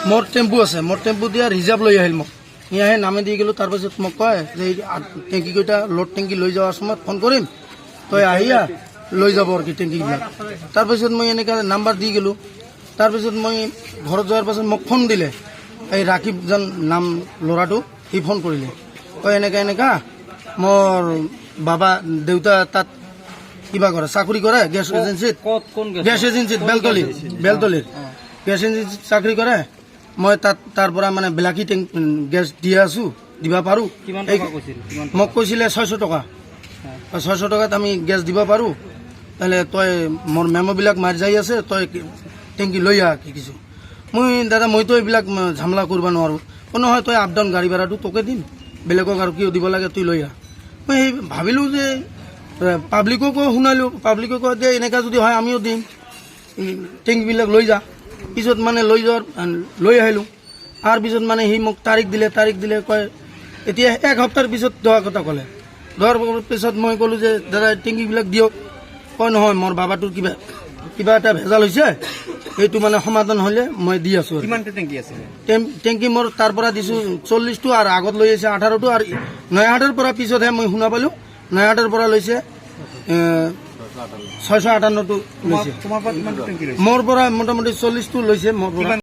মোৰ টেম্পু আছে, মোৰ টেম্পু দিয়া ৰিজাৰ্ভ লৈ আহিল মোক। আহি নামে দি গ'লোঁ। তাৰপিছত মোক কয় যে এই টেংকিকেইটা লোড টেংকি লৈ যোৱাৰ সময়ত ফোন কৰিম, তই আহি আহ, লৈ যাব আৰু কি টেংকিবিলাক। তাৰপিছত মই এনেকৈ নাম্বাৰ দি গ'লোঁ। তাৰপিছত মই ঘৰত যোৱাৰ পাছত মোক ফোন দিলে এই ৰাকিব যেন নাম ল'ৰাটো, সি ফোন কৰিলে, কয় এনেকা এনেকা মোৰ বাবা দেউতা তাত কিবা কৰে, চাকৰি কৰে গেছ এজেঞ্চিত। ক'ত, কোন গেছ? গেছ এজেঞ্চিত, বেলতলিৰ, বেলতলিৰ গেছ এজেঞ্চিত চাকৰি কৰে। মই তাত তাৰ পৰা মানে বিলাকী টেংক গেছ দি আছোঁ, দিব পাৰোঁ। কিমান টকা কৈছিল, কিমান? মোক কৈছিলে 600 টকা। 600 টকাত আমি গেছ দিব পাৰোঁ। তেতিয়াহ'লে তই মোৰ মেম'বিলাক মাৰি যাই আছে, তই টেংকি লৈ আহ। কি কিছু মই দাদা, মইতো এইবিলাক ঝামেলা কৰিব নোৱাৰোঁ। অ' নহয়, তই আপ ডাউন গাড়ী ভাড়াটো তোকে দিম, বেলেগক আৰু কিয় দিব লাগে, তুই লৈ আহ। মই সেই ভাবিলোঁ যে পাব্লিককো শুনালোঁ। পাব্লিকে কয় যে এনেকুৱা যদি হয় আমিও দিম, টেংকিবিলাক লৈ যা। পিছত মানে লৈ যোৱাৰ লৈ আহিলোঁ। তাৰ পিছত মানে সি মোক তাৰিখ দিলে, তাৰিখ দিলে, কয় এতিয়া এক সপ্তাহৰ পিছত দোৱাৰ কথা ক'লে। দোৱাৰ পিছত মই ক'লোঁ যে দাদা, টেংকিবিলাক দিয়ক। কয় নহয়, মোৰ বাবাটোৰ কিবা কিবা এটা ভেজাল হৈছে, সেইটো মানে সমাধান হ'লে মই দি আছোঁ আৰু। কিমানটো টেংকি আছিলে? টেংকি মোৰ তাৰ পৰা দিছোঁ 40টো আৰু আগত লৈ আহিছে 18টো। আৰু নয়াহাটৰ পৰা পিছতহে মই শুনা পালোঁ, নয়াহাটৰ পৰা লৈছে 658টো লৈছে। তোমাৰ পৰা কিমানটো টেংকি লৈছে? মোৰ পৰা মোটামুটি 40টো লৈছে মোৰ পৰা।